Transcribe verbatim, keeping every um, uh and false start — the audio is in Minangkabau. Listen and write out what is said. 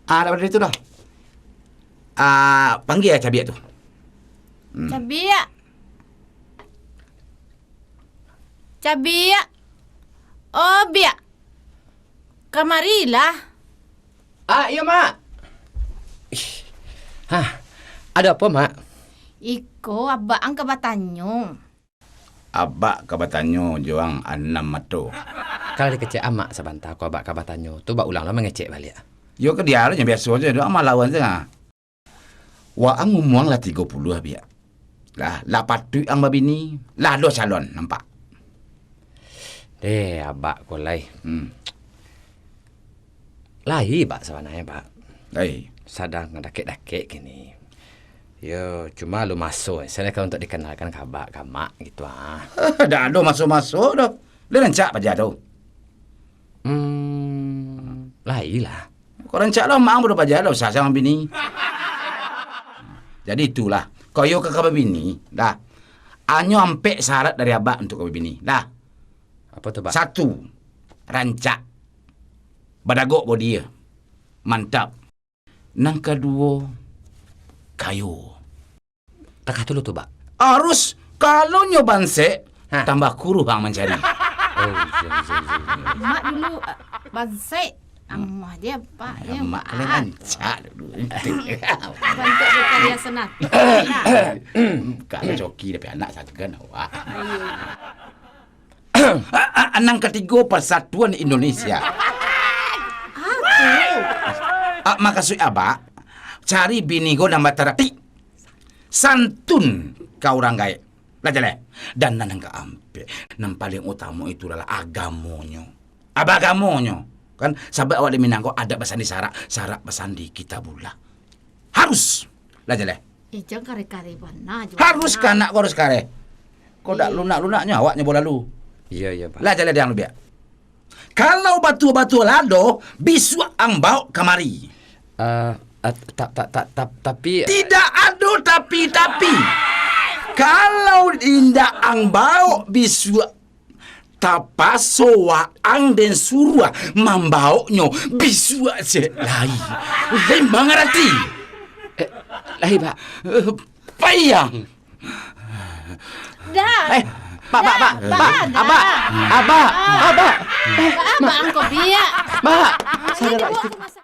Ah, dak pado itu doh. Ah, panggia cabiak tu. Hmm. Cabiak. Cabiak. Oh, biak. Kamarilah. Ah, iyo, Mak. Ih. Hah, ado apo, Mak? Iko, abak ang ka batanyo. Abak ka batanyo jo ang anam mato. Kalau dikecek amak sabanta ko, abak ka batanyo, tu bak ulang lo mangecek baliak. Yo, ka dia lo, yang biaso se, dak malawan se, ha. Waang umuang lah tigo puluah, biak. Lah, lah patuik ang babini, lah ado calon, nampak. Deh, abak ko lai. Hmm. Lai, Bak, sabananyo, Bak. Lai. Sadang dakek-dakek kini. Yo, cuma alun maso, eh. Sadang kalau untuak dikenalkan ka Abak, ka Mak, gitu, ah. Dak ado maso-maso doh. Lai rancak paja tu. Hmm, lai lah. Kok rancak lah, mak ang baru paja lah, usah sangang bini. Jadi itulah, koyo ka, ka babini, dah. Anyo ampek syarat dari Abak untuak ka babini, dah. Apo tu, Bak? Satu, rancak. Badagok bodi, mantap. Nan kaduo, kayo. Takah tu lo tu, Bak. Arus, kalau nyo bansek, ha, tambah kuruah ang mancari. Oh, iya, iya, iya, iya. Mak dulu, eh, bansek. Amah dia, Pak. Ya, ya, Mak. Kalian rancak dulu. Bantuak berkarya senang. Nah. Bukan coki, tapi anak sagan awak. Iya. A-, a-, nan katigo, Persatuan Indonesia. Ah, tu. A, makasuik Abak, cari bini ko nan bataratik, santun ka urang gaek. Lah jaleh. Dan nan kaampek, nan paling utamo itu adalah agamonyo. Abak, agamonyo. Kan, sabab awak di Minang ko adat basandi sarak, sarak basandi Kitabullah. Harus. Lah jaleh. Eh, jan kareh-kareh bana jo. Harus bana. Ka anak ko harus kareh. Ko dak lunak-lunaknyo awak nyo bolalu. Iya, iya, Pak. Lah jaleh dang lubiak. Kalau batua-batua lah ado, bisuak ang baok kamari. Eh, eh, ta-, ta-, ta-, ta-, tapi, eh, tidak ado tapi-tapi. Kalau indak ang baok bisuak, tapaso waang den suruah mambaoknyo bisuak se lai. Den mangarati? Eh, lai, Pak. Eh, payah. Dah. Eh, Pak, Pak, Pak. Dah, Pak, dah. Abak, Abak, Abak. Eh, Abak, Mak. Angko biak. Mak, sadar, Pak.